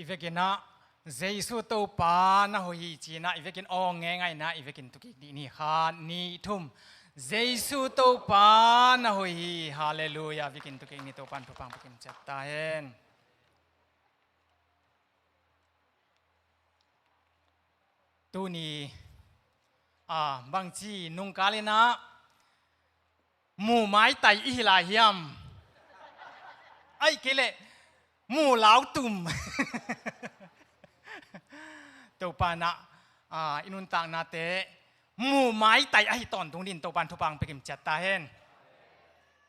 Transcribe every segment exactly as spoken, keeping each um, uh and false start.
I vekin ah Jesu Topa na hoih hi ci-in ah i vekin aw ngeingai in ah i vekin tu kik dih ni. Khat, nih, thum. Jesu Topa na hoih hi. Halleluia. I vekin tu kik ni. Topa'n thupha hong pia kim ciat ta hen. Tuni ah bangci nungkal in ah mu maitai i hi lai hiam? Ahih kei leh mu lautum. Topa in ah i nuntaknate mu maitai ahi tawntung dingin Topa'n thupha hong pia kim ciat ta hen.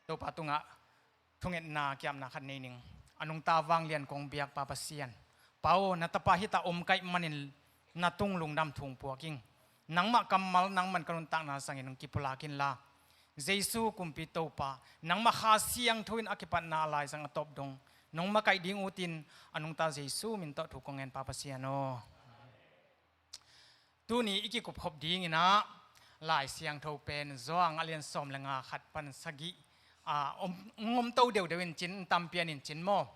Topa tungah thungetna kiamna khat nei ning. A nungta vanglian kong biak Pa Pasian, Pa aw, na tapa hita om ka hih manin na tung lungdam thu hong puak ing. Nangmah kammal, nangmah in ka nuntakna zangin hong kipulak inla, Jesu kumpi Topa, nangmah Kha Siangtho in a kipatna a laizang a tawp dong nong makaih ding utin, a nungta Jesu min tawh thu kong ngen Pa Pasian aw. Tuni i kikupkhop dingin ah Lai Siangtho pen Johan a lian sawm le nga, khat pan sagih ah om, om to deuhdeuh in cin, tampian in cin maw?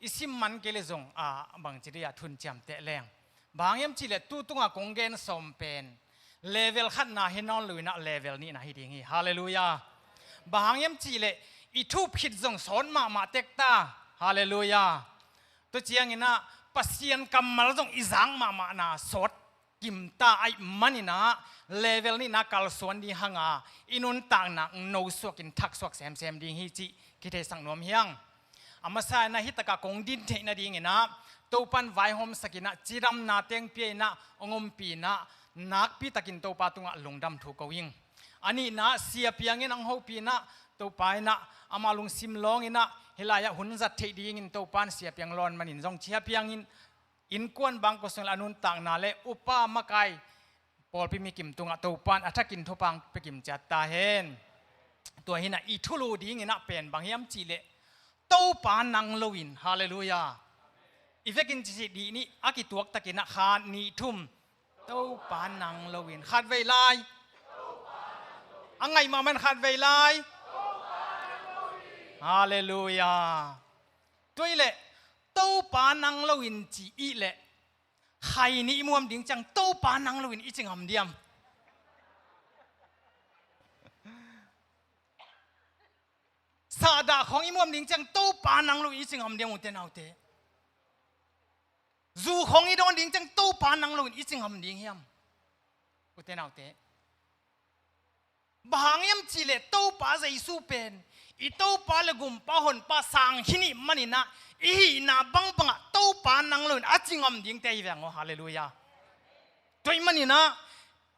I sim man kei leh zong ah bangci dih ah thu in ciamteh leng. Bang hang hiam cih leh tu tungah kong gen sawm pen level khatna hi nawn lo in ah level nihna hi ding hi. Halleluia. Bang hang hiam cih leh i thup khit zong sawt mahmah tek ta. Halleluia. Tua ciangin ah Pasian kammal zong i zak mahmahna sawt kim ta ahih manin ah level nihna kalsuan ding hang a, i nuntakna nosuak in thaksuak semsem ding hi cih kitheisak nuam hi hang. A masa in ah hih takah kong din theih nadingin ah Topa'n vaihawmsak in ah cidamna teng pia in ah hong ompih in ah nakpitakin Topa tungah lungdam thu ko ing. A nihna, Sia Piang in hong hopih in ah, Topa in ah ama lungsim lawng in ah hih lai-ah hun zat theih dingin Topa'n Sia Piang lawn manin zong Sia Piang in innkuan bangkua sung le a nuntakna le upa makai pawlpi mikim tungah Topa'n a thakin thupha hong pia kim ciat ta hen. Tua hi in ah i thulu dingin ah pen bang hiam cih leh Topa nang loin. Halleluia. I vekin ci dih ni. A kituak takin ah khat, nih, thum. Topa nang loin. Khatvei lai. A ngaih mahmah in khatvei lai. Halleluia. Tua hi leh Topa nang loin ci ih leh, khaini i muam ding ciang Topa nang loin i ci ngam diam? Sahdah khawng i muam ding ciang Topa nang loin i ci ngam diam, ute naute? Zu khawng i dawn ding ciang Topa nang loin i ci ngam ding hiam, ute naute? Bang hang hiam cih leh Topa Jesu pen i Topa le Gumpa Honpa sang hi nih manin ah i hihna bangbangah Topa nang loin a ci ngam dingte hi veng aw. Halleluia. Tua ahih manin ah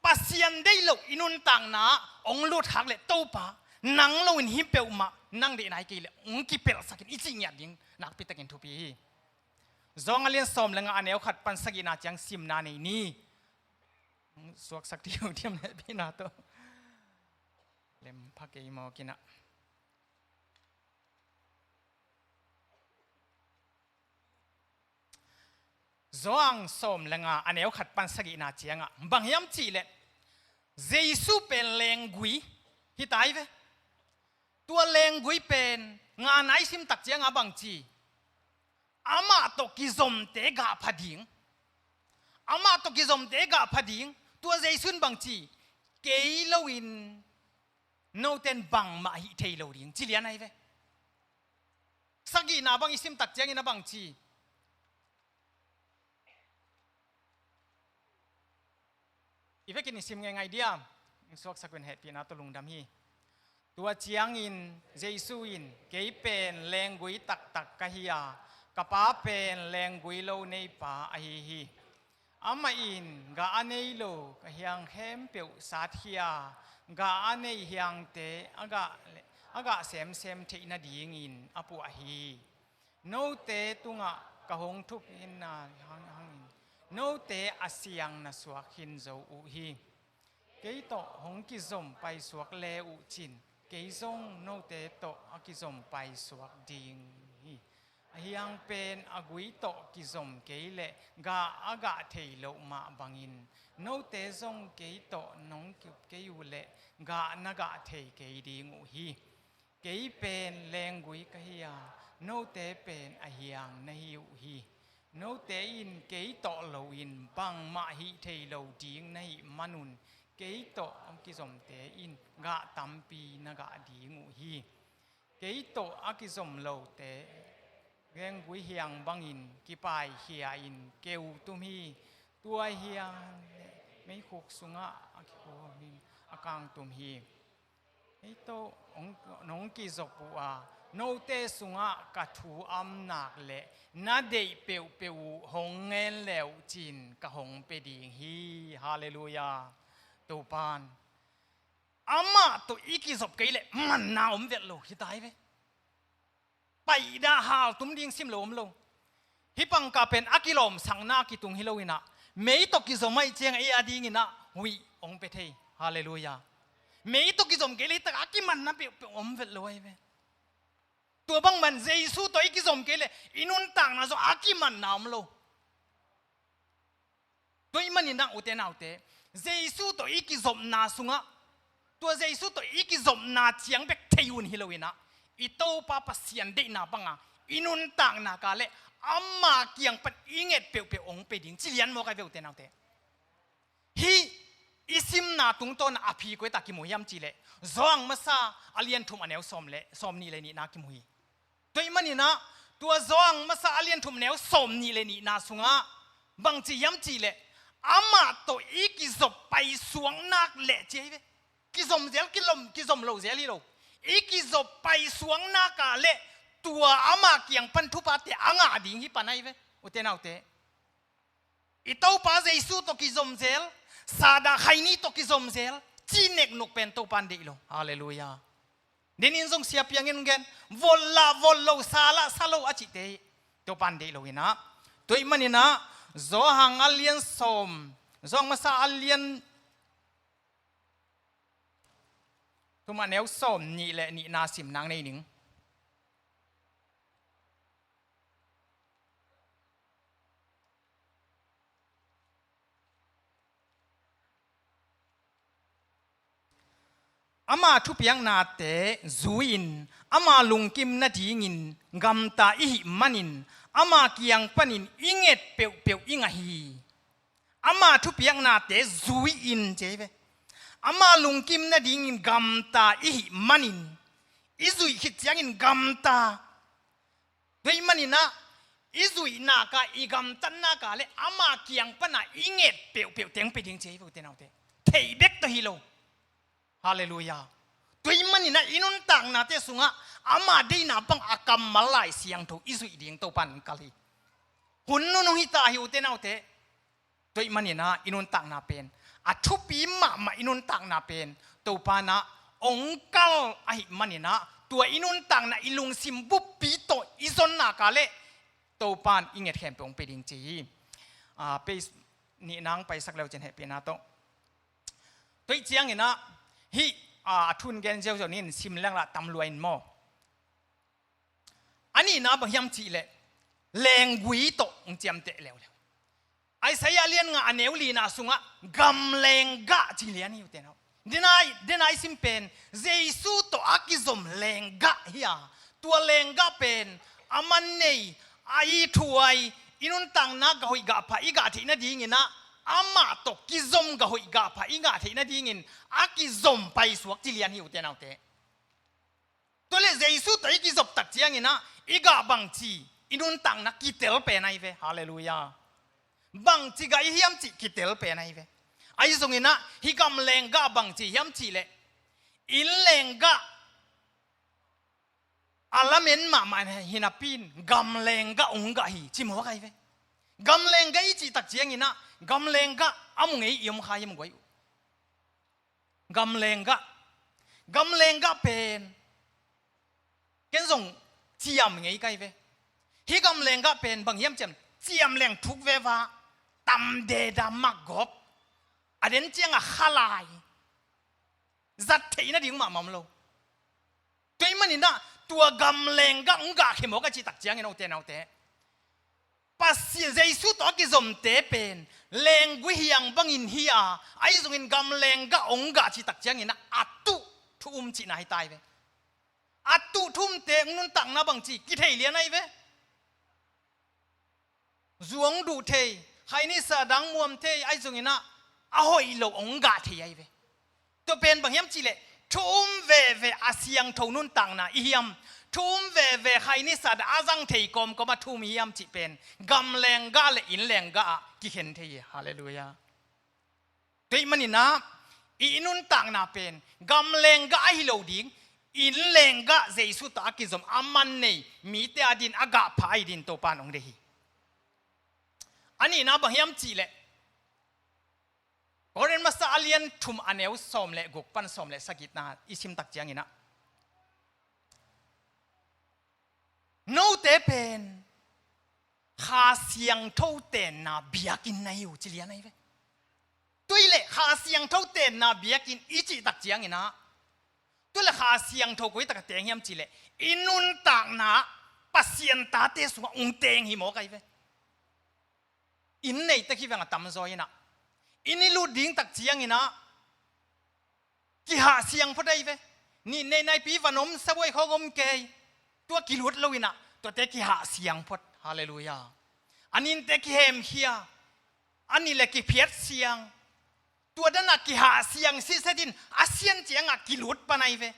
Pasian deih loh i nuntakna ah hong lut khak leh Topa nang loin hi peuhmah, nang deihna hi kei leh hong kipelhsak in i cih ngiat ding nakpitakin thupi hi. Johan a lian sawm le nga, a neu khat pan sagihna ciang simna nei ni. Suaksak dih uh diam, hehpihna tawh. Lem pha kei mawk in ah. Johan sawm le nga, a neu khat pan sagihna ciangah bang hiam cih leh Jesu pen lenggui hi ta hi ve. Tua lenggui pen ngan a i sim tak ciangah bang ci? Amah tawh kizomte gah pha ding. Amah tawh kizomte gah pha ding. Tua Jesu in bang ci? Kei loin note in bangmah hih thei lo ding, ci lian ahi ve. Sagihna bang i sim tak ciangin a bang ci? I vekin i sim ngeingai diam? Suaksak un, hehpihna tawh lungdam hi. Tua ciangin Jesu in, kei pen lenggui taktak ka hi a, ka Pa pen lenggui lo neipa ahi hi. Amah in gah a nei lo ka hiang khempeuh satkhia, gah a nei hiangte a gah, a gah semsem theih nadingin a puah hi. Note tungah ka hong thupina hang, hangin note a siang na suak khin zo uh hi. Kei tawh hong kizom paisuak le uh cin, kei zong note tawh a kizom paisuak ding hi. A hiang pen a gui tawh kizom kei leh gah a gah thei loh mah bangin, note zong kei tawh nong kizom kei uh leh gah na gah thei kei ding uh hi. Kei pen lenggui ka hi a, note pen a hiang na hi uh hi. Note in kei tawh loin bangmah hih thei lo ding na hih manun, kei tawh a kizomte in gah tampi na gah ding uh hi. Kei tawh a kizom lote genggui hiang bangin kipaikhia-in keu tum hi. Tua hiang meikhu sungah a kikhuamin a kang tum hi. Kei tawh hong, nong kizop uh a, note sungah ka thu amnak le na deih peuhpeuh uh hong ngen le uh cin ka hong pia ding hi. Halleluiah. Topan amah tawh i kizop kei leh manna om vet lo hi ta hi ve. Paihdah haltum ding sim lo om lo. Hih pangkah pen a kilawmsakna kitung hi loinah, mei tawh kizom ahih ciangah ei a dinginah huih hong pia thei. Halleluiah. Mei tawh kizom kei leh hih takah a kimanna peuhpeuh om vet lo ahi ve. Tua bangman Jesu tawh i kizom kei leh i nuntakna zawh a kimanna om lo. Tua ahih maninah ute naute, Jesu tawh i kizopna sungah, tua Jesu tawh i kizopna ciang bek thei un hi loinah, i Topa Pasian deihna banga i nuntakna ka leh ama kiang pan i nget peuhpeuh hong pia ding ci lian mawk ahi ve ute naute. Hih i simna tungtawnah a phi koi ta kimu hiam cihleh, Johan masa a lian thum a neu sawm le sawm nih le nihna kimu hi. Tua ahih maninah tua Johan masa a lian thum neu sawm nih le nihna sungah bang ci hiam cihleh, amah tawh i kizop paisuak nak leh ci ahi ve. Kizom zel, kilom, kizom lo zel hi lo. I kizop paisuak nak ah leh tua ama kiang pan thuphate a ngah ding hi pan ahi ve. Ute naute, i Topa Jesu tawh kizom zel, Satan khaini tawh kizom zel, cih neknuk pen Topan deih lo. Halleluiah. Denin zong sia piangin gen, volh lah volh lo, sa lah sa lo a cihte hi. Topan deih loinah. Tua ahih maninah Johan a lian sawm, Johan masa a lian thum a neu sawm nih le nihna sim nang nei ning. Ama thupiaknate zui-in ama lungkim nadingin gamta i hih manin ama kiang panin i nget peuhpeuh i ngah hi. Ama thupiaknate zui-in ci ahi ve. Ama lungkim nadingin gamta i hih manin i zuih khit ciangin gamta. Tua ahih maninah i zuih nak ah, i gamtat nak ah leh ama kiang panah i nget peuhpeuh teng pia ding ci ahi ve ute naute. Theih bek tawh hi lo. Halleluiah. Tua ahih maninah i nuntaknate sungah ama deihna bang a kammal Lai Siangtho i zuih ding Topan kal hi. Hun nunung hi ta hi ute naute. Tua ahih maninah i nuntakna pen a thupi mahmah, i nuntakna pen Topanah hong kal ahih maninah tua i nuntakna i lungsim buppi tawh i zon nak ah leh Topan i nget khempeuh hong pia ding ci hi. Ah, page nih nang paisak leu cin hehpihna tawh. Tua ahih cianginah hih, ah, a thun gen ziauziau nin sim lenglah tam lua in maw. A nihna bang hiam cihleh, lenggui tawh hong ciamteh leuleu. Isaiah lian nga a neu lina sungah gam lenggah ci lian hi ute nau. Denai, denai sim pen Jesu tawh a kizom lenggah hi a, tua lenggah pen a man nei, a ithuai, i nuntakna gah hoih gah pha i gah theih nadinginah amah tawh kizom gah hoih gah pha i gah theih nadingin a kizom paisuak ci lian hi ute naute. Tua leh Jesu tawh i kizop tak cianginah i gah bangci, i nuntakna kitel pen ahi ve. Halleluiah. Bangci gah i hiam cih kitel pen ahi ve. Ahi zonginah hih gam lenggah bangci hiam cihleh, inn lenggah a lamen mahmah hi napi-in gam lenggah hong gah hi ci mawk ahi ve. Gam lenggah i cih tak cianginah gam lenggah a mu ngei i om kha hiam guai uh. Gam lenggah. Gam lenggah pen ken zong ciam ngei ka hi ve. Hih gam lenggah pen bang hiam ciam, ciam leng thuk veva, tam deda, makgawp, a den ciangah khalai, zat theih nading mahmah om lo. Tua ahih maninah tua gam lenggah hong gahkhia mawk a cih tak ciangin ute naute, Pasian Jesu tawh a kizomte pen lenggui hiang bangin hi a, ahi zongin gam lenggah hong gah cih tak cianginah a tuh thu um cihna hi ta hi ve. A tuh thu umte hong nuntakna bangci kithei lian ahi ve. Zu hong duh thei, khaini sa dang muam thei, ahi zongin ah a hoih loh hong gah thei ahi ve. Tua pen bang hiam cihleh, thu um veve a siangtho nuntakna i hiam, thu um veve khaini sa dah a zang thei kawmkawm a thu um i hiam cih pen, gam lenggah le inn lenggah ah kikhen thei hi. Halleluiah. Tua ahih manin ah, i nuntakna pen gam lenggah ahi lo ding, inn lenggah Jesu tawh a kizom a man nei mite a din a gahpha ahi din Topa'n hong deih hi. A nihna bang hiam cihleh, Korin masa a lian thum a neu sawm le guk pan sawm le sagihna i sim tak ciangin ah, note pen Kha Siangtho tenna biakinn na hi uh ci lian ahi ve. Tua hileh Kha Siangtho tenna biakinn i cih tak ciangin ah, tua hileh Kha Siangtho koi tak ah teng hiam cihleh, i nuntakna Pasian tate sungah hong teng hi mawk ahi ve. Inn nei tek hi veng a tamzaw in ah, inn i lut ding tak ciangin ah, kihah siang phot ahi ve. Nih nei naipi van om, sabuai khawng om kei. Tua kilut lo in ah, tuate kihah siang phot. Halleluiah. A ninte kihemkhia, a nih le kiphiat siang. Tua dan a kihah siang sitset in a sian ciangah kilut pan ahi ve.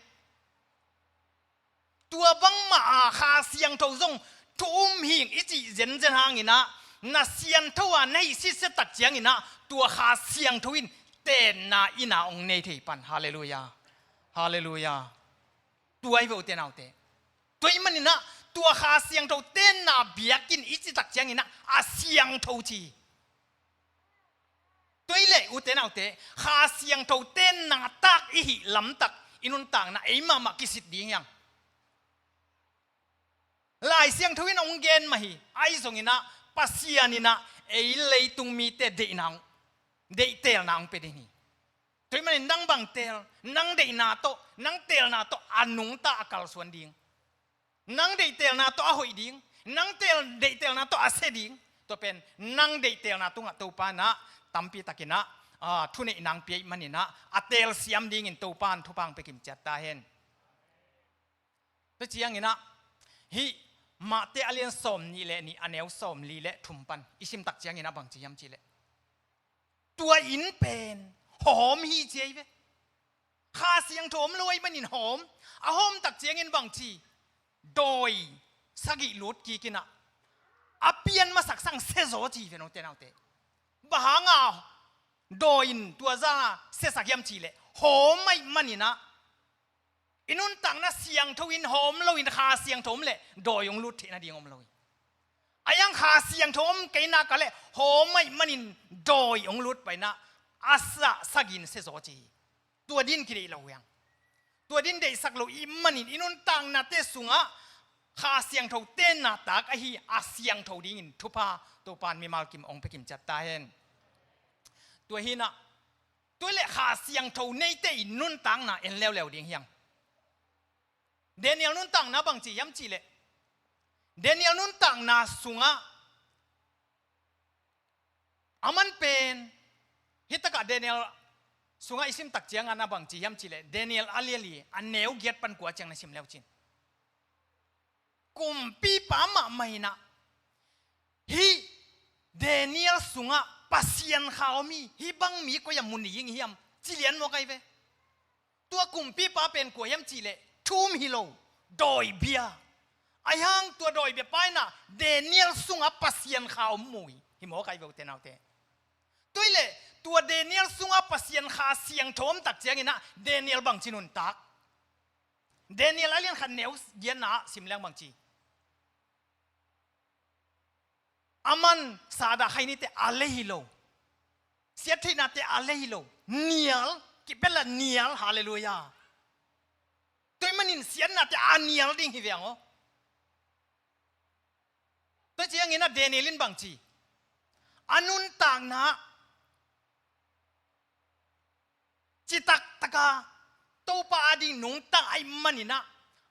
Tua bangmah a Kha Siangtho zong thu um hing i cih zenzen hangin ah, na siangtho a na hih sitset tak ciangin ah, tua Kha Siangtho in tenna inn ah hong nei thei pan. Halleluiah. Halleluiah. Tua ahi ve ute naute. Tua ahih manin ah, tua Kha Siangtho tenna biakinn i cih tak ciangin ah, a siangtho ci hi. Tua hileh ute naute, Kha Siangtho tenna tak i hih lamtak i nuntakna ei mahmah kisit ding hi hang. Lai Siangtho in hong gen mah hi, ahi zongin ah Pasian in ah ei leitung mite deihna hong, deihtelna hong pia ding hi. Tua ahih manin nang bang teel, nang deihna tawh, nang teelna tawh a nungta a kalsuan ding. Nang deihtelna tawh a hoih ding, nang teel, deihtelna tawh a sia ding. Tua pen nang deihtelna tungah Topa in ah tampi takin ah, a, thuneihna hong pia ahih manin ah, a telsiam dingin Topa in thupha hong pia kimciat ta hen. Tua ciangin ah, hih Mate a lian sawmnih le nih a neu sawmli le thum pan i sim tak ciangin ah bangci hiam cihleh, tua inn pen hawm hi ci ahi ve. Kha Siangtho om lo ahih manin hawm. A hawm tak ciangin bangci, dawi sagih lut kik in ah, a pian masak sang sia zaw ci hi ve, note naute. Bang hanga dawi in tua zah siasak hiam cihleh, hawm ahih manin ah, i nuntakna siangtho in hawm lo in Kha Siangtho om leh dawi hong lut theih nading om lo hi. Ahi hang Kha Siangtho om kei nak leh hawm ahih manin dawi hong lut pah in ah, a sa, sagih in sia zaw ci hi. Tua din kideih lo hi hang. Tua din deihsak lo ahih manin i nuntaknate sungah Kha Siangtho tenna tak ahi a siangtho dingin thupha Topa in mimal kim hong pia kimciat ta hen. Tua hi in ah, tua hileh Kha Siangtho neite in nuntakna en leuleu ding hi hang. Daniel nuntakna bangci hiam cihleh, Daniel nuntakna sungah a man pen, hih takah Daniel sungah i sim tak ciangin ah bangci hiam cihleh, Daniel a lian li a neu giat pan kua ciang na sim leu cin. Kumpipa mahmah in ah, hih Daniel sungah Pasian Kha om hi, hih bang mi koi ah mu ni ing hiam ci lian mawk ahi ve. Tua kumpipa pen kua hiam cihleh, thu um hi lo, dawibia. Ahi hang tua dawibiapa in ah Daniel sungah Pasian Kha om mu hi, hi mawk ahi ve ute naute. Tua hileh, tua Daniel sungah Pasian Kha Siangtho om tak ciangin ah Daniel bangci nuntak. Daniel a lian khat neu giatna ah sim leng bangci, a man sa dah khainite a lei hi lo. Siattheihnate a lei hi lo. Nial, kipel a nial, halleluiah. Tua ahih manin siatnate a nial ding hi ve hang aw. Tua ciangin ah Daniel in bangci, a nuntakna citak taka Topa a ding nungta ahih manin ah,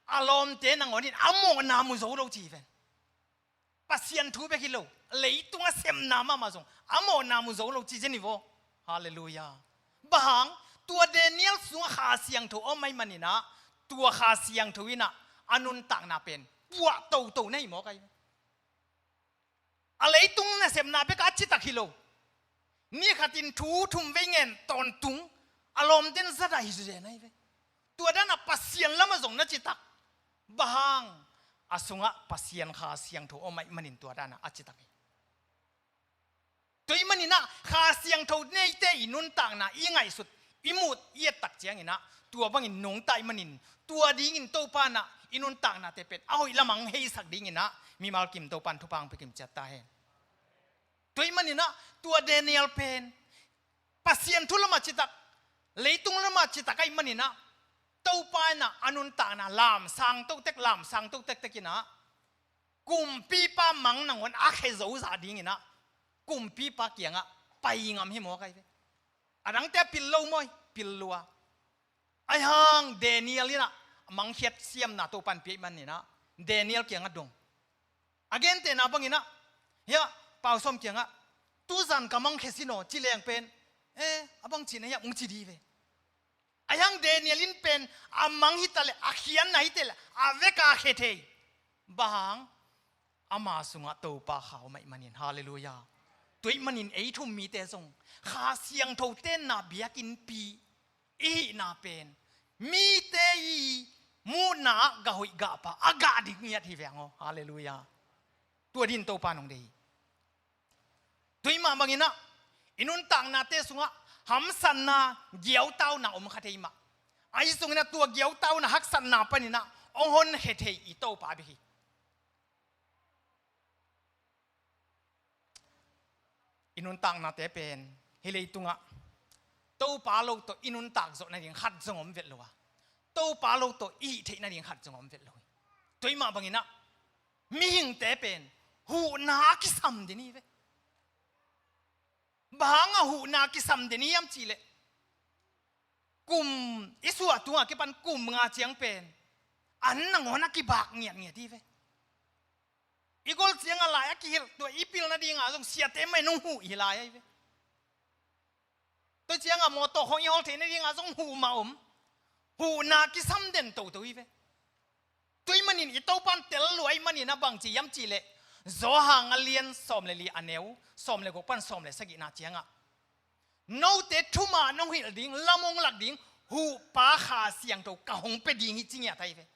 a lawmte nangawn in a mawhna mu zo lo ci hi ven. Pasian thu bek hi lo, leitung a sepna mahmah zong a mawhna mu zo lo ci zen hi vaw. Halleluiah. Bang hang, tua Daniel sungah Kha Siangtho om ahih manin ah, tua Kha Siangtho in ah a nuntakna pen puah toto na hi mawk ahi. A leitung nasepna bek a citak hi lo. Ni khatin thu thum vei ngen tawntung a lawmten zat a hi zen ahi ve. Tua dan a Pasian lamah zong na citak. Bang hang? A sungah Pasian Kha Siangtho om ahih manin tua dan a a citak hi. Tua ahih manin ah Kha Siangtho neite i nuntakna i ngaihsut i mut i et tak ciangin ah tua bangin nungta ahih manin tua dingin Topa in ah i nuntaknate pen a hoih lamah hong heisak dingin ah mimal kim Topa in thupha hong pia kim ciat ta hen. Tua ahih manin ah tua Daniel pen Pasian thu lamah citak, leitung lamah citak ahih manin ah Topa in ah a nuntakna lamsang totek, lamsang totek tekin ah kumpipa mang nangawn a khe zo zah dingin ah kumpipa kiangah pai ngam hi mawk ahi ve. A dangte a pil lo maw, pil lua. Ahi hang Daniel in ah mangkhiat siamna Topa in pia ahih manin ah Daniel kiangah dong. A gentehna bangin ah, hiah Pau Sawm kiangah, tuzan ka mangkhia sin aw ci leng pen, eh, a bang cihna hiam, hong ci ding hi ve. Ahi hang Daniel in pen a mang hi ta leh, a khiatna hi ta leh a vek a khia thei. Bang hang? Ama sungah Topa Kha om ahih manin. Halleluiah. Tua ahih manin ei thu-um mite zong Kha Siangtho tenna biakinnpi i hihna pen mite i muhna ah gah hoih gah pha a gah ding ngiat hi veng aw. Halleluiah. Tua dingin Topa in hong deih hi. Tua ahih mah bangin ah i nuntaknate sungah hamsatna, giautauna om kha thei mah. Ahi zongin ah tua giautauna, haksatna panin ah hong honkhia thei i Topa bek hi. I nuntaknate pen hih leitungah Topa lo tawh i nuntak zawh nading khat zong om vet lo a, Topa lo tawh i hih theih nading khat zong om vet lo hi. Tua ahih mah bangin ah mihingte pen huhna a kisam den hi ve. Bang hang a huhna a kisam den hiam cih leh, kum i suah tungah kipan kum nga ciang pen an nangawn a kibak ngiatngiat hi ve. I gol ciangah lai a kihilh, tua i pil nadingah zong siate mah in hong huh hi lai ahi ve. Tua ciangah mawtaw khawng i hawl theih nadingah zong huh mah om. Huhna kisam den toto hi ve. Tua ahih manin i Topa in tel lua ahih manin a bang ci hiam cih leh, Johan a lian sawm le li, a neu sawm le guk pan sawm le sagihna ciangah, note thuman hong hilh ding, lam hong lak ding Huhpa Kha Siangtho ka hong pia ding hi, ci ngiat ahi ve.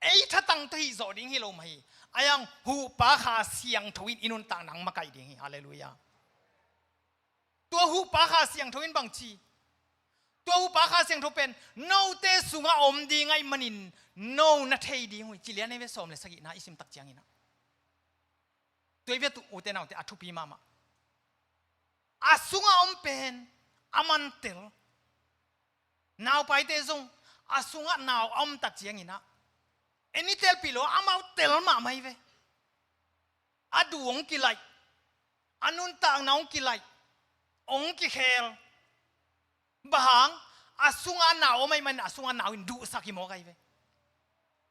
Ei thatang tawh hih zawh ding hi lo mah hi. Ahi hang Huhpa Kha Siangtho in i nuntakna hong makaih ding hi. Halleluiah. Tua Huhpa Kha Siangtho in bang ci? Tua Huhpa Kha Siangtho pen note sungah om ding ahih manin no na thei ding uh hi, ci lian ahi ve, sawm le sagihna i sim tak ciangin ah. Tua hi ve, ute naute, a thupi mahmah. A sungah om pen a man tel. Naupaite zong a sungah nau a om tak ciangin ah, en i telpih lo, amau tel mahmah hi ve. A duh hong kilaih, a nuntakna hong kilaih, hong kikhel. Bang hang? A sungah nau om ahih manin a sungah nau in duhsak hi mawk ahi ve.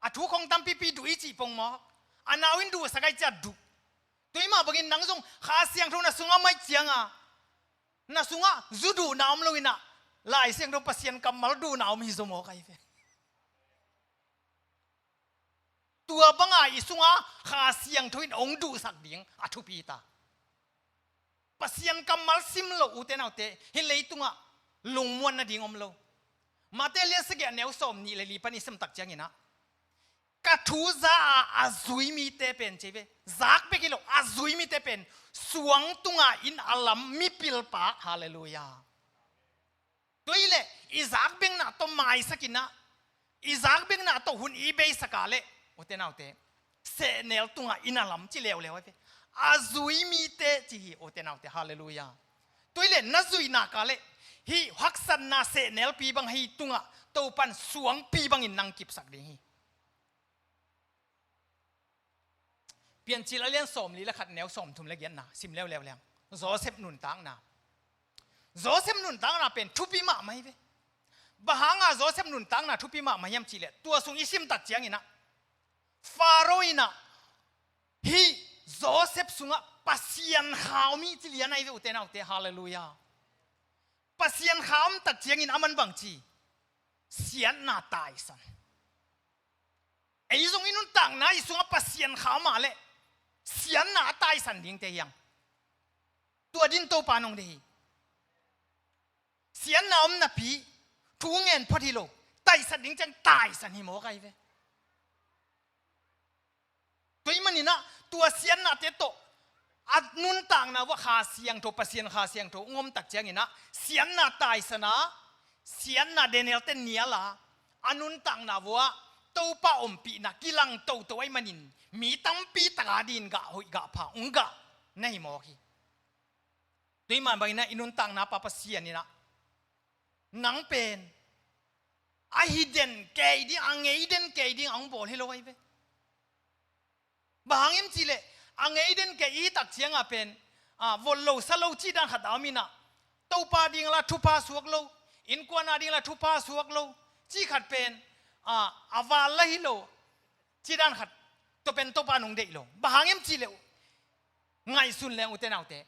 A thu khong tampipi duh i cih pong mawk. A nau in duhsak ahih ciang duh. Tua ahih mah bangin nang zong Kha Siangtho na sungah om ahih ciangah, na sungah zu duhna om lo in ah, Lai Siangtho Pasian kammal duhna om hi zaw mawk ahi ve. Tua banga i sungah Kha Siangtho in hong duhsak ding a thupi ta. Pasian kammal sim lo, ute naute, hih leitungah lungmuan nading om lo. Mate lian sagih, a neu sawm nih le li pan i sim tak ciangin ah, ka thu za a a zui mite pen, ci hi ve. Zak bek hi lo, a zui mite pen suang tungah inn a lam mipilpa. Halleluiah. Tua hi leh i zak bekna tawh maisak in ah, i zak bekna tawh hun i beisak a leh, ute naute, sehnel tungah inn a lam ci leuleu ahi ve. A zui mite ci hi, ute naute. Halleluiah. Tua hi leh na zuih nak a leh hih haksatna sehnelpi bang hih tungah Topa in suangpi bangin nang kipsak ding hi. Piancil a lian sawmli le khat, neu sawmthum le giatna sim leuleu leng. Joseph nuntakna. Joseph nuntakna pen thupi mahmah hi ve. Bang hanga Joseph nuntakna thupi mahmah hiam cih leh, tua sung i sim tak ciangin ah, Pharaoh in ah hih Joseph sungah Pasian Kha om hi, ci lian ahi ve, ute naute. Halleluiah. Pasian Kha om tak ciangin a man bang ci? Siatna taisan. Ei zong i nuntakna i sungah Pasian Kha om a leh Siatna a taisan dingte hi hang. Tua din Topa nong deih hi. Siatna om napi thu ngen phot hi lo. Taisan ding ciang taisan hi mawk ahi ve. Tua ahih manin ah tua siatnate tawh a nuntakna uah Kha Siangtho, Pasian Kha Siangtho hong om tak ciangin ah siatna taisan a, siatna Daniel-te nial a, a nuntakna uah Topa ompihna kilang toto ahih manin mi tampi tak adingin gah hoih gah pha hong gah na hi mawk hi. Tua ahih mah bangin ah i nuntakna Pa Pasian in ah nang pen a hi den kei ding, a ngei den kei ding a hong bawl hi lo ahi ve. Bang hang hiam cih leh a ngei den kei i hih tak ciangah pen, a, vot lo sa lo cih dan khat a om in ah, Topa ding la thupha suak lo, innkuan a ding la thupha suak lo cih khat pen, a, a val la hi lo cih dan khat, tua pen Topa nong deih lo. Bang hang hiam cih leh ngaihsun leng ute naute,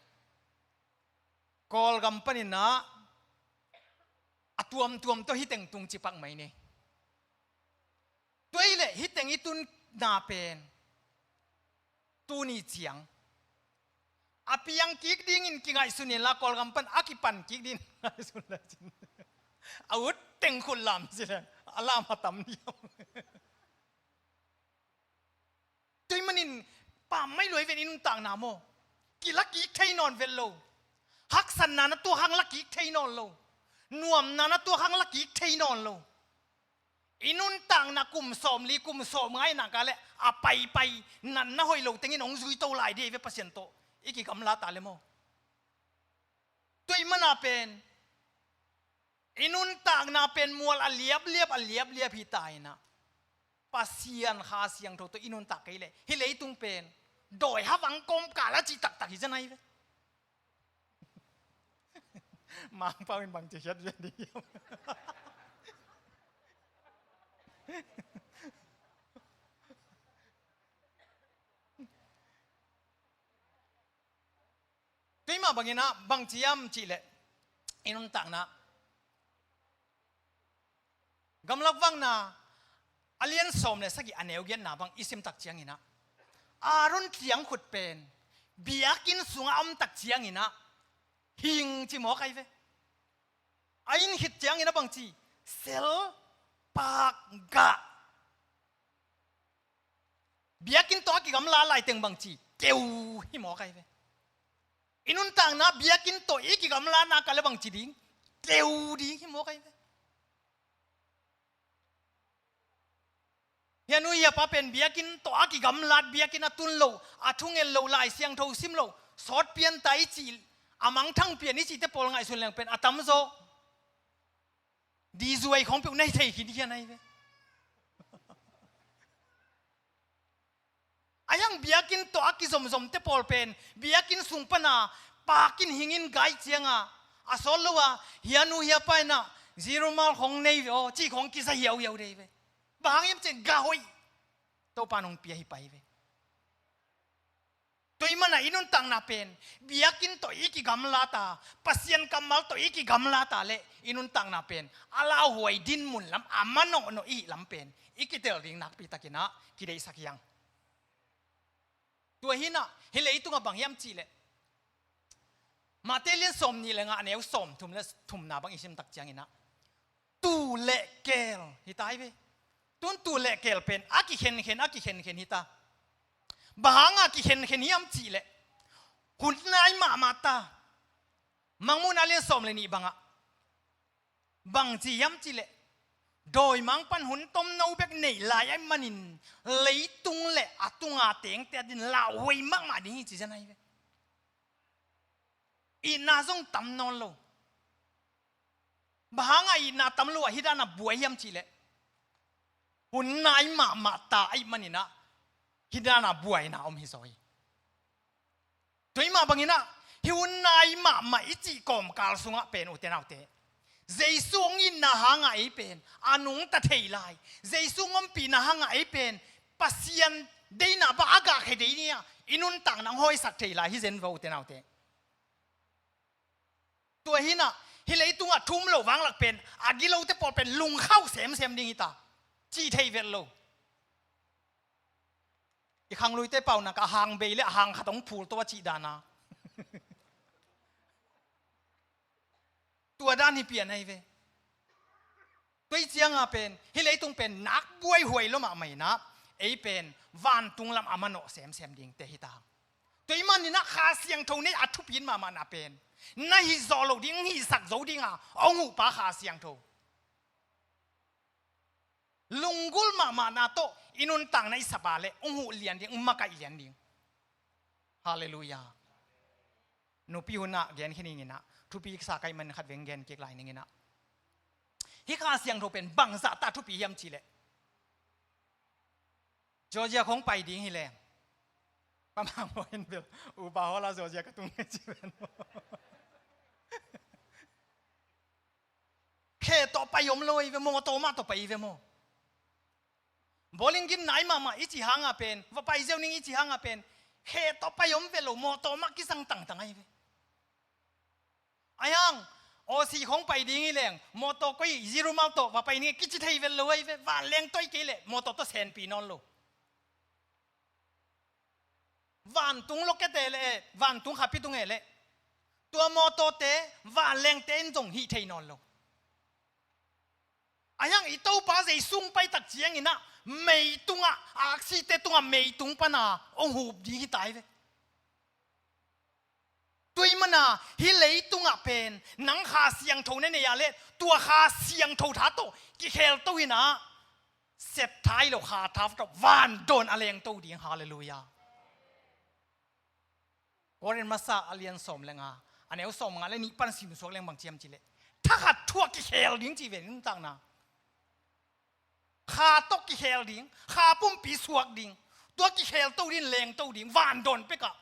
Kawlgam panin ah a tuamtuam tawh hih teng tung ci pak mai ni. Tua ahih leh hih teng i tunna pen tuni ciang a piang kik dingin kingaihsun inla, Kawlgam pan a kipan kik dingin ngaihsun le cin, a ut teng khut lam ci le a lam a tam diam. Tua ahih manin pammaih lua hi ven i nuntakna maw. Kila kik thei nawn vet lo. Haksatna na tuak hang la kik thei nawn lo. Nuamna na tuak hang la kik thei nawn lo. I nuntakna kum sawmli kum sawmnga i nak leh a paipai, natna hoih lo tengin hong zui to lai ding hi ve Pasian tawh i kigamla ta leh maw. Tua ahih manin ah pen i nuntakna pen mual a liapliap, a liapliap hi ta in ah, Pasian Kha Siangtho tawh i nuntak kei leh hih leitung pen dawi havang kawmkal a cih taktak hi zen ahi ve. Mangpau in bangci khiat zen ding hiam? Tua ahih mah bangin ah bangci hiam cih leh i nuntakna, Gamlak Vakna a lian sawm le sagih a neu giatna bang i sim tak ciangin ah, Aaron tiang khut pen biakinn sungah a om tak ciangin ah hing ci mawk ahi ve. A in khit ciangin ah bangci, sel, pak, gah. Biakinn tawh a kigamla lai teng bangci, keu hi mawk ahi ve. I nuntakna biakinn tawh i kigamla nak leh bangci ding, keu ding hi mawk ahi ve. Hih a nu hih a pa pen biakinn tawh a kigamlat, biakinn a tun loh, a thungen loh, Lai Siangtho sim loh, sawt pian ta i cih, a mangthang pian i cihte pawl ngaihsun leng pen a tamzaw dizuai khawng peuh na hi thei khin hi a nai ve. A hiang biakinn tawh a kizomzomte pawl pen biakinn sung pana pakin hingin gai cianga a sawt lo a, hih a nu hih a pa in ah zero mal khawng nei ve aw, cih khawng kiza hiauhiau dei ve. Bang hang hiam cih leh gah hoih Topa nong pia hi pai ve. Tua ahih manin ah i nuntakna pen biakinn tawh i kigamlat a, Pasian kammal tawh i kigamlat a leh i nuntakna pen a lauhuai dinmun lam, a manawhnawh i hih lam pen i kitel ding nakpi takin ah kideihsak hi hang. Tua hi in ah hih leitungah bang hiam cih leh Matthai lian sawmnih le nga, a neu sawmthum le thumna bang i sim tak ciangin ah tuu le keel hi ta hi ve. Tun tuu le keel pen a kikhenkhen, a kikhenkhen hi ta. Bang hanga kikhenkhen hiam cih leh hun nai mahmah ta. Mangmuhna lian sawm le nih bangah bangci hiam cih leh dawimangpa'n hun tomno bek neih lai ahih manin leitung le a tunga tengte adingin lauhuai mahmah ding hi ci zen ahi ve. Itna zong tam nawn lo. Bang hanga itna tam lo a hih dan a buai hiam cih leh hun nai mahmah ta ahih manin ah hih dan a buaina om hi zaw hi. Tua ahih mah bangin ah hih hun nai mahmah i cih kawmkal sungah pen, ute naute, Jesu hong itna hanga ei pen a nungta thei lai, Jesu hong ompihna hanga ei pen Pasian deihna bang a gahkhia ding hi a, i nuntakna hong hawisak thei lai hi zen ve, ute naute. Tua hi in ah hih leitungah thu um lo vanglak pen a gilote pawl pen lungkhauh semsem ding hi ta, cih thei vet lo. I khangluite paunak ah a hang bei le a hang khat hong phul to a cih dan a. Tua dan hi pian ahi ve. Tua hi cianga pen hih leitung pen nak buaihuai lua mahmah inah, ei pen vantung lam a manawh semsem dingte hi ta. Tua hi maninah Kha Siangtho nei a thupi mahmahna pen na hih zawh loh ding, hihsak zo dinga hong huhpa Kha Siangtho. Lunggulh mahmahna tawh i nuntakna i sapa le hong huh lian ding, hong makaih lian ding. Halleluiah. Nupi hunah gen khin inginah, thupi kisa kaih man khat veng gen kik lai ninginah, hih Kha Siangtho pen bangzah ta thupi hiam cihleh, Georgia khong pai ding hileng, pamang baw in bel upa hawla Georgia ka tung ngai ci ven maw? Khe tawh pai om lo ahi ve maw, tawh mah tawh pai hi ve maw? Bowling gin nai mahmah i ci hanga pen, va pai ziau ning i ci hanga pen, khe tawh pai om ve lo, mawtaw mah kisang tangtang ahi ve. Ahi hang, Aussie khong pai ding hileng, mawtaw koi zero mile tawh va pai ning kici thei vet lo ahi ve, vanleng tawh i kei leh mawtaw tawh senpi nawn lo. Vantung lokete le, vantung khapi tunge le, tua mawtawte, vanlengte in zong hih thei nawn lo. Ahi hang i Topa Jesu hong pai tak cianginah, meitungah, aksite tungah meitung pana hong hup ding hi ta hi ve. Tua hi mana, hih leitungah pen nang Kha Siangtho na nei a le, tua Kha Siangtho tha tawh kikhelto hinah, set tha hi lo, Kha tha tawh vandawn a lengto ding. Halleluiah. Korin masa a lian sawm le nga, a neu sawm nga le nih pan simsuak leng bang ci hiam cihleh, thakhat thu ah kikhel ding ci ve, nuntakna. Kha tawh kikhel ding, Kha pumpi suak ding, tua kikhelto ding, lengto ding, vandawn pekah.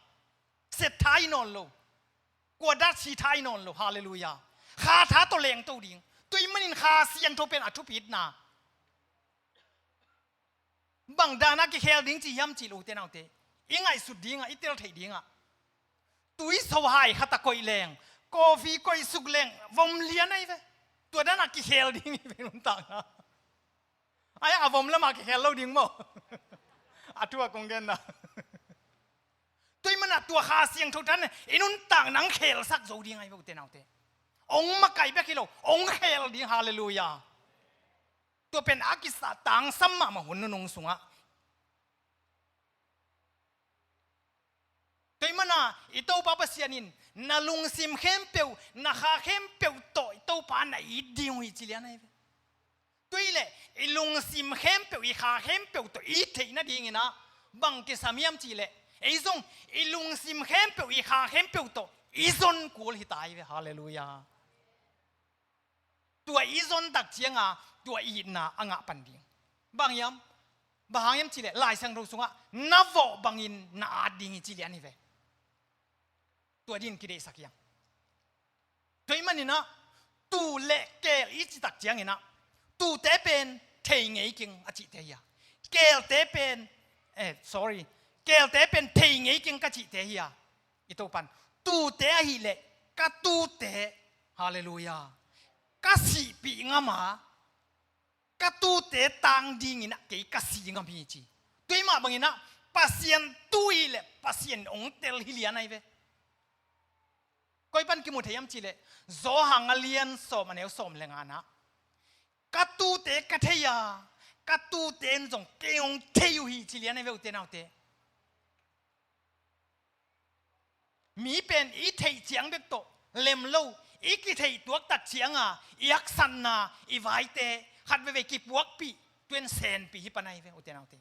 Set tha hi nawn lo. Kua dat si tha hi nawn lo. Halleluiah. Kha tha tawh lengto ding. Tua hi manin Kha Siangtho pen a thupitna. Bang dana kikhel ding ci hiam cih leh, ute naute, i ngaihsut dingah, i tel theih dingah, tuiso hai khat a koih leng, coffee koih suk leng vom lian ahi ve. Tua dana kikhel ding hi ve, nuntakna. Ahi a vom lamah kikhel lo ding maw? A thu a kong genna. Tua hi mana tua Kha Siangtho tha in i nuntakna hong khelsak zo ding ahi ve, ute naute. Hong makaih bek hi lo, hong khel ding. Halleluiah. Tua pen a kisa tangsam mahmah hun nunung sungah. Tua hi mana i Topa Pasian in na lungsim khempeuh, na kha khempeuh tawh i Topa na it ding uh hi ci lian ahi ve. Tua hi leh i lungsim khempeuh, i kha khempeuh tawh i it theih nadinginah bang kisam hiam cihleh, ei zong i lungsim khempeuh, i kha khempeuh tawh i zon kul hi ta hi ve. Halleluiah. Tua i zon tak cianga tua i itna a ngah pan ding. Bang hiam? Bang hang hiam cihleh, Lai Siangtho sungah na vawh bangin na at ding hi ci lian hi ve. Tua din kideihsak hiam? Tua hi maninah, tuu le keel i ci tak cianginah, tuute pen thei ngei keng a cihte hi a, keelte pen, eh, sorry, keelte pen thei ngei keng ka cihte hi a, i Topan, tuute ahih leh ka tuute, halleluiah, ka sihpih ngam a, ka tuute tang dinginah kei ka si ngam hi ci. Tua hi mah banginah Pasian tu hi leh Pasian hong tel hi lian ahi ve. Koi pan kimu thei hiam cihleh, Johan a lian sawm a neu sawm le nganah, ka tuute ka thei a, ka tuute in zong kei hong thei uh hi ci lian ahi ve, ute naute. Mi pen i theih ciang bek tawh lem lo, i kitheih tuak tak cianga i haksatna, i vaite khat veivei kipuakpih, tua in senpi hi pan ahi ve, ute naute.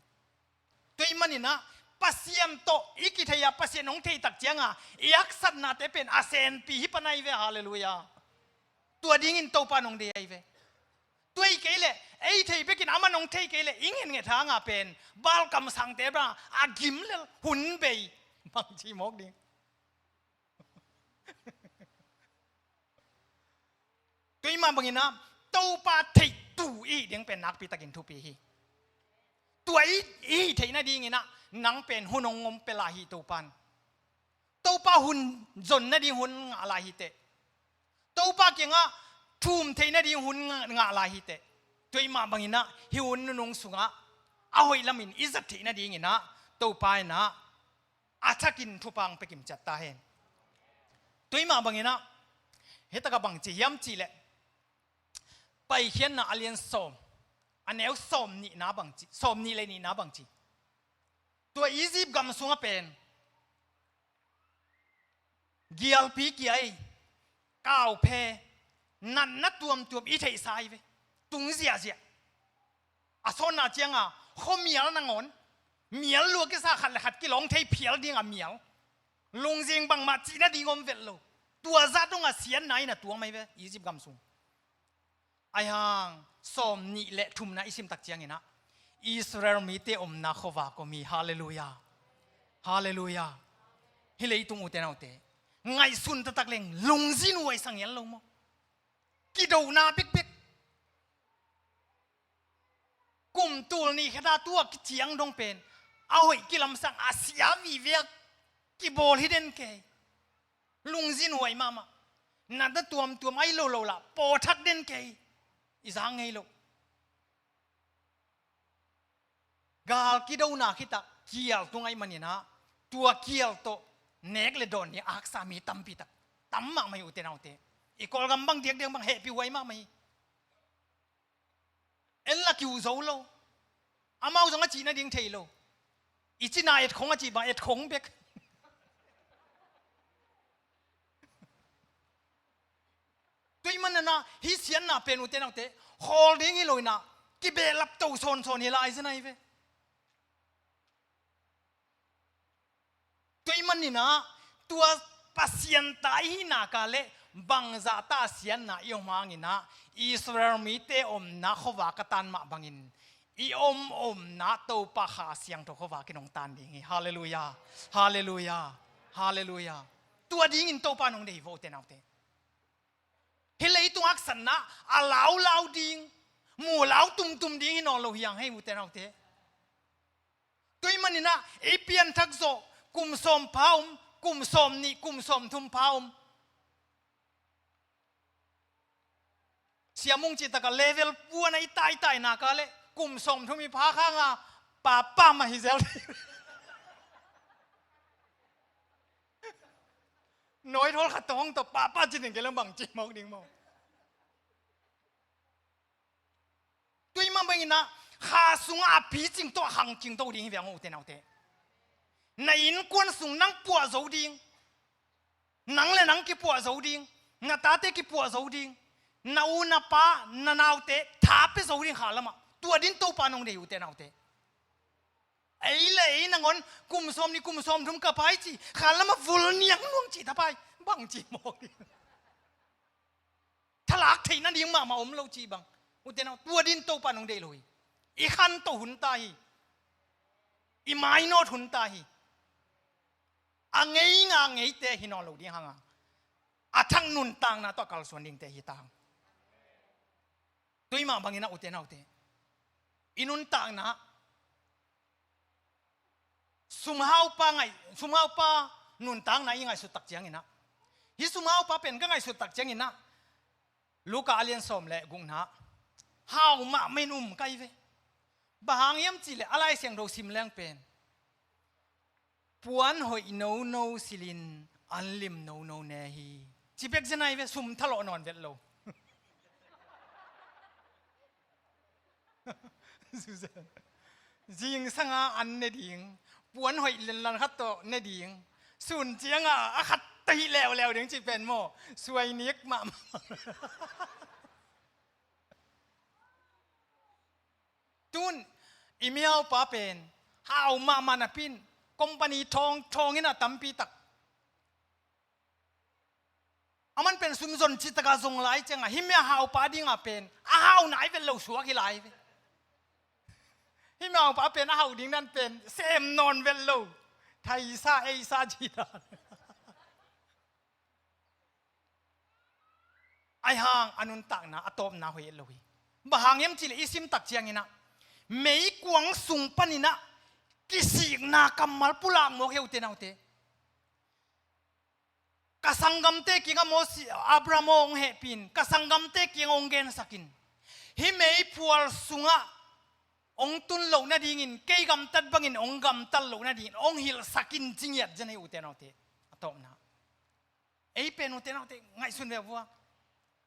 Tua hi maninah Pasian tawh i kitheih a, Pasian hong theih tak cianga i haksatnate pen a senpi hi pan ahi ve. Halleluiah. Tua dingin Topa in hong deih ahi ve. Tua hi kei leh, ei thei bekin aman hong thei kei leh, i ngetnget hanga pen Baal kamsangte bang a gim lel, hun bei, bangci mawk ding. Tua hi mah banginah Topa theih tuu i hih ding pen nakpitakin thupi hi. Tua i, i hih theih nadinginah nang pen hun hong om pia lai hi, Topan. Topa hun zon nading hun ngah lai hi teh. Topa kiangah thum theih nading hun ngah, ngah lai hi teh. Tua hi mah banginah hih hun nunung sungah a hoih lamin i zat theih nadinginah Topa in ah a thakin thupha hong pia kimciat ta hen. Tua mah bangin ah, hi takah bang ci hiam cih leh, Paikhiatna a lian sawm, a neu sawm nihna bang ci, sawm nih le nihna bang ci. Tua Egypt gam sungah pen gialpi kia ei, kauphe, natna tuamtuam i theihsa hi ve. Tung ziahziah. A sawtna ciangah khuamial nangawn, mial lua kisa, khat le khat kilawng thei phial dingah mial. Lungzing bangmah cih nading om vet lo. Tua zah dongah siatna in a tuam ahi ve, Egypt gam sung. Ahi hang sawm nih le thumna i sim tak ciangin ah, Israel mite omna khuavak om hi. Halleluiah. Halleluiah. Hih leitung, ute naute, ngaihsun taktak leng lungzin huai sa ngial lo maw? Kidona bekbek. Kum tul nih khat a tua kiciang dong pen a hoih kilamsang, a sia vive a kibawl hi den kei. Lungzin huai mahmah. Natna tuamtuam ahi lo lo lah pawthak den kei. I zang ngei lo. Gal kidona khit ah kial tung ahih manin ah, tua kial tawh nek le dawn ding a haksa mi tampi tak tam mahmah hi, ute naute. I Kawlgam bang diakdiak bang hehpih huai mahmah hi. En lah kiu zo lo. Amau zong a cih nading thei lo. I cina etkhong a cih bang etkhong bek. Tua ahih manin ah hih siatna pen, ute naute, khawl ding hi lo in ah, kibehlap to sawnsawn hi lai zen ahi ve. Tua ahih manin ah, tua Pasian ta i hih nak leh bangzah ta siatna i om hangin ah, Israel mite omna khuavak a tan mah bangin, i om omna Topa Kha Siangtho khuavak in hong tan ding hi. Halleluiah. Halleluiah. Halleluiah. Tua dingin Topa in hong deih hi vo, ute naute. Hih leitung haksatna a laulau ding, mu lau tumtum ding hi nawn lo hi hang hei, ute naute. Tua ahih manin ah ei pianthak zawh kum sawm pha om, kum sawm nih, kum sawm thum pha om. Siamung cih takah level puan a i taitai nak leh kum sawm thum i phak hangah papa mah hi zel. Nawi thawl khat tawh hong tawh papa ci ding kei leh bang ci mawk ding maw? Tua ahih mah bangin ah, kha sungah a picing tawh a khangcing to ding hi ve hang, ute naute. Na innkuan sung nang puah zo ding. Nang le nang kipuah zo ding. Na tate kipuah zo ding. Na u na pa, na naute tha pia zo ding kha lamah. Tua dingin Topa in hong deih hi, ute naute. Ei le ei nangawn kum sawm nih, kum sawm thum ka pha hi ci, kha lamah vul niang nuam cih thapai. Bang ci mawk ding. Thalak theih nading mahmah om lo cih bang. Ute nau, tua dingin Topa in hong deih lo hi. I khanto hun ta hi. I mainawt hun ta hi. A ngei nga ngeite hi nawn lo ding hang a, a thak nuntakna tawh a kalsuan dingte hi ta hang. Tua ahih mah bangin ah, ute naute, i nuntakna, sumhaupa ngaih, sumhaupa nuntakna i ngaihsut tak ciangin ah, hih sumhaupa pen ka ngaihsut tak ciangin ah, Luka a lian sawm le gukna, hau mahmah in um ka hi ve. Bang hang hiam cih leh a Lai Siangtho sim leng pen, puan hoih nono silhin an lim nono ne hi, ci bek zen ahi ve, sum thalawh nawn vet lo. Zingsanga an ne ding, puan hoih lenlan khat tawh ne ding, sun cianga a khat tawh hih leuleu ding cih pen maw, suai nik mahmah. Tun i mihaupa pen hau mahmah napi-in, company thawng thawng in a tampi tak. Aman pen sum zon cih takah zong lai ciangah, hih mihaupa dingah pen a hau nai vet lo suak hi lai ve. Hih mihaupa pen a hau ding dan pen sem nawn vet lo. Thaisa eisa ci dan. Ahi hang a nuntakna a tawpna hoih et lo hi. Bang hang hiam cih leh i sim tak ciangin ah, meikuang sung panin ah kisikna kammal pulak mawk hi, ute naute. Ka sanggamte kiangah Mosi, Abraham aw, hong hehpih in, ka sanggamte kiangah hong gensak in. Hih meiphual sungah hong tun loh nadingin, kei gamtat bangin hong gamtat loh nadingin hong hilhsak in ci ngiat zen hi, ute naute. A tawpna, ei pen ute naute, ngaihsun ve vua.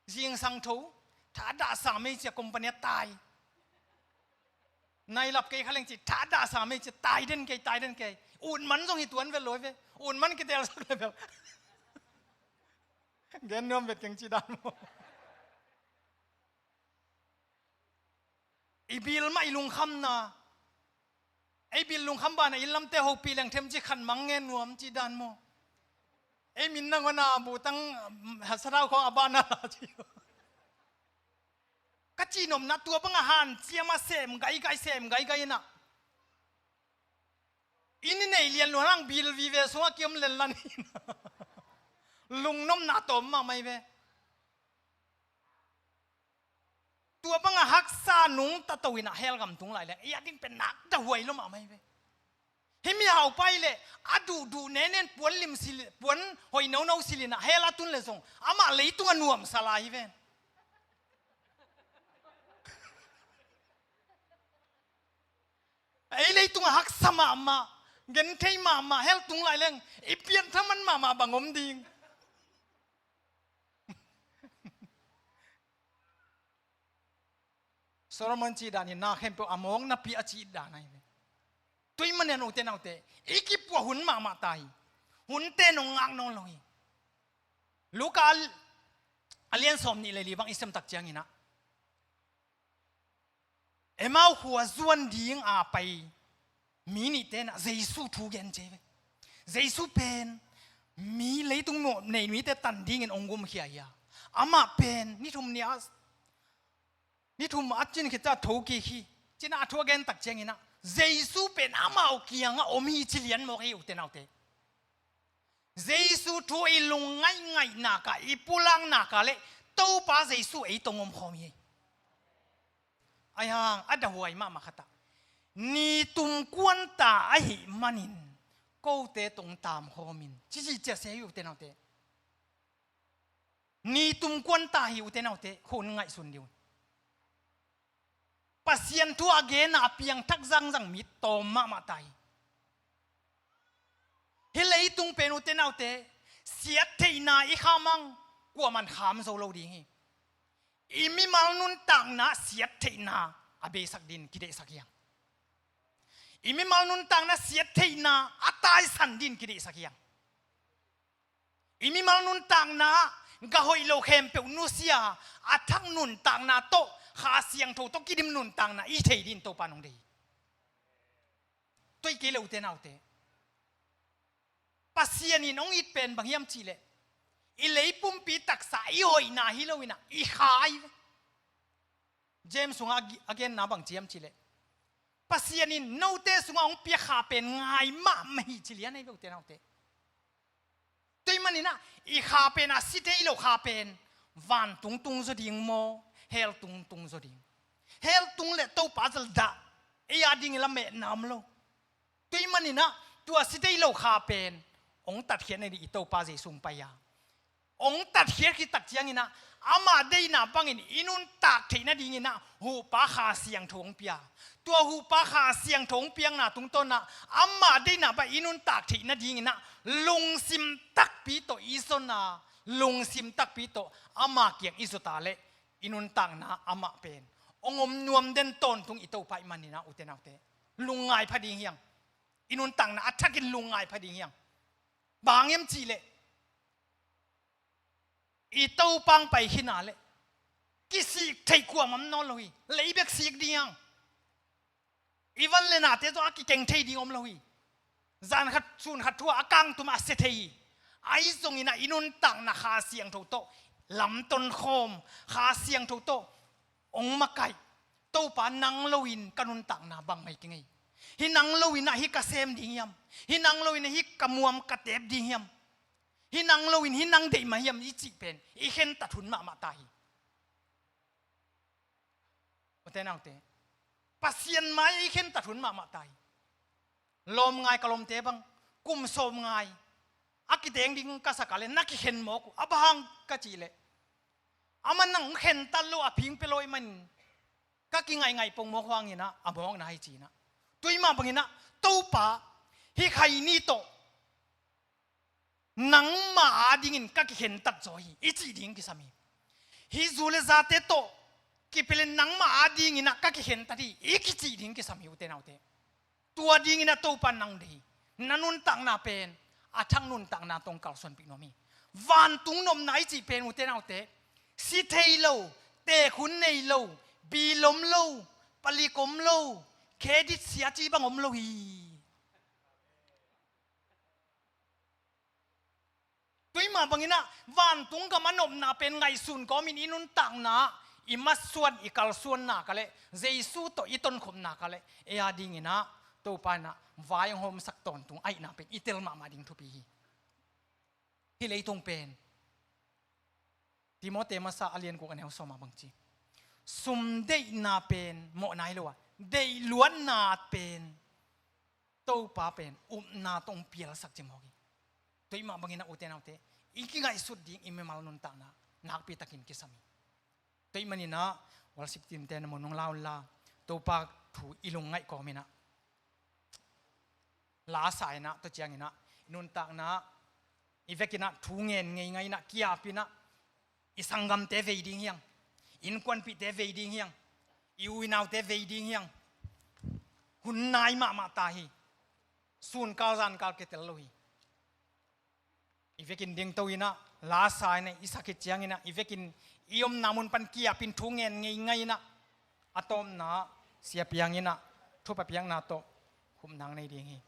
Zingsang tho, tha dahsa mei cia company a tai. Nailap kei kha leng ci, tha dahsa mei cia tai den kei, tai den kei. Ut man zong hi tuan vet lo ve. Ut man kitelsak le ve. Gen nuam vet keng ci dan maw. I bil mah i lungkhamna. Ei bil lungkham banah inn lamte hopih leng them ci khan mang ngen nuam ci dan maw. Ei min nangawn a butang, mm, hasarau khawng a banah la ci. Ka cihnopna tua bangah hanciam a sem gaigai, sem gaigai inah. Inn i neih lian luan hang bil vive sungah kiom lenlan hi. Lungnopna tawm mahmah hi ve. Tua bangah haksa nungta to inah hell gam tung lai leng, ei a ding pen nak dahuai lo mahmah hi ve. Hih mihaupa hi leh a duhduh nenen puan lim sil, puan hoih nono sil inah hell a tun le zong amah leitungah nuamsa lai hi ve. Ei leitungah haksa mahmah, genthei mahmah, hell tung lai leng i pianthaman mahmah bang om ding. Solomon cih dan in na khempeuh a mawk napi a cih dan ahi ve. Tua ahih manin ute naute, i kipuah hun mahmah ta hi. Hunte nong ngak nawn lo hi. Luka a, a lian sawm nih le li bang i sim tak ciangin ah, Emau khua zuan ding a pai mi nihte in ah Jesu thu gen ci hi ve. Jesu pen mi leitung mawh nei mite tan dingin hong gumkhia hi a, amah pen ni thum ni a, ni thum a cin khit ciang tho kik hi, ci-in ah a thu a gen tak ciangin ah Jesu pen amau kiangah om hi ci lian mawk hi, ute naute. Jesu thu i lungngaih ngaih nak a, i pulak nak a leh Topa Jesu ei tawh hong om khawm hi. Ahi hang a dahuai mahmah khat ah, ni tum kuan ta ahih manin kote tawh hong tam khawm in, ci ci ciah se hi, ute naute. Ni tum kuan ta hi, ute naute, hun ngaihsun dih un. Pasian thu a gen a piangthak zangzang mi tawm mahmah ta hi. Hih leitung pen, ute naute, siattheihna i kham hang kuaman kham zo lo ding hi. I mimal nuntakna siattheihna a beisak dingin kideihsak hi hang. I mimal nuntakna siattheihna a taisan dingin kideihsak hi hang. I mimal nuntakna ah gah hoih lo khempeuh nusia, a thak nuntakna tawh, Kha Siangtho tawh kidim nuntakna i thei dingin Topa in hong deih hi. Tua hi kei leh, ute naute, Pasian in hong it pen bang hiam cih leh, i lei pumpi taksa i hoihna hi lo-in ah, i kha hi ve. James sungah a gi-, a genna bang ci hiam cih leh, Pasian in note sungah hong piak kha pen ngai mahmah hi ci lian ahi ve, ute naute. Tua ahih manin ah, i kha pen, a si thei lo kha pen, vantung tung zaw ding maw, hell tung tung zaw ding? Hell tung leh Topa zong dah, ei a dingin la mehna om lo. Tua ahih manin ah, tua si thei lo kha pen hong tatkhiat nading i Topa Jesu hong pai a, hong tatkhiat khit tak ciangin ah, amah deihna bangin i nuntak theih nadingin ah, huhpa Kha Siangtho hong pia. Tua huhpa Kha Siangtho hong piakna tungtawn ah, amah deihna bang i nuntak theih nadingin ah, lungsim takpi tawh i zon a, lungsim takpi tawh ama kiang i zot a leh, i nuntakna amah pen hong om nuam den tawntung i Topa ahih manin ah, ute naute, lungngai pha ding hi hang. I nuntakna a thakin lungngai pha ding hi hang. Bang hiam cih leh, i Topa hong pai khin a leh, kisik theih kuamah om nawn lo hi. Lei bek sik ding hi hang. I van le nate zong a kikeng thei ding om lo hi. Zan khat, sun khat thu-a a kangtum a sia thei hi. Ahi zongin ah, i nuntakna Kha Siangtho tawh lamton khawm, Kha Siangtho tawh hong makaih. Topa, nang lo-in ka nuntakna bangmah hi keng ei. Hih nang lo-in ah hih ka sem ding hiam? Hih nang lo-in ah hih ka muam ka teep ding hiam? Hih nang lo-in hih nang deih mah hiam, i cih pen i khentat hun mahmah ta hi. Ute naute, Pasian mai-ah i khentat hun mahmah ta hi. Lawm ngai, ka lawmte bang, kum sawm ngai a kiteng ding ka sak a leh na kikhen mawk uh. A bang hang ka cih leh, aman nang hong khentat lo, a phing pia lo ahih manin Ka kingaingai pongmawk hangin ah, a mawkna hi ci-in ah. Tua ahih mah bangin ah, Topa, hih khaini tawh nangmah adingin ka kikhentat zaw hi, i cih ding kisam hi. Hih zu le zate tawh kipelh in nangmah adingin ah ka kikhentat hi, i kicih ding kisam hi, ute naute. Tua dingin ah Topa nang deih hi. Na nuntakna pen a thak nuntakna tawh kalsuanpih nuam hi. Vantung nopna i cih pen, ute naute, si thei lo, teek hun nei lo, bil om lo, palik om lo, credit sia ci bang om lo hi. Tua ahih mah bangin ah, vantung gam a nopna pen ngaihsun kawmin i nuntakna, i masuan, i kalsuan nak leh, Jesu tawh i tonkhop nak leh, ei adingin ah, Topa in ah vai hong hawmsak tawntung ahihna pen i tel mahmah ding thupi hi. Hih leitung pen, Timote masa a lian guk a neu sawm ah bang ci? Sum deihna pen mawhna hi lo a, deihluatna pen Topa pen upna tawh hong pialsak cimawk hi. Tua ahih mah bangin ah, ute naute, i kingaihsut ding i mimal nuntakna nakpi takin kisam hi. Tua ahih manin ah, worship team te na mun hong la un la, Topa thu i lungngaih kawmin ah, la sa in ah, tua ciangin ah, i nuntakna, i vekin ah thu ngen ngeingai in ah, ki-ap in ah, i sanggamte vei ding hi hang, innkuanpihte vei ding hi hang, i u i naute vei ding hi hang. Hun nai mahmah ta hi. Sunkal zankal kitel lo hi. I vekin dingto in ah, la sa in ah, i sa khit ciangin ah, i vekin i omna mun pan ki-ap in thu ngen ngeingai in ah, a tawpna ah, sia piang in ah, thupha piakna tawh khupna nei ding hi.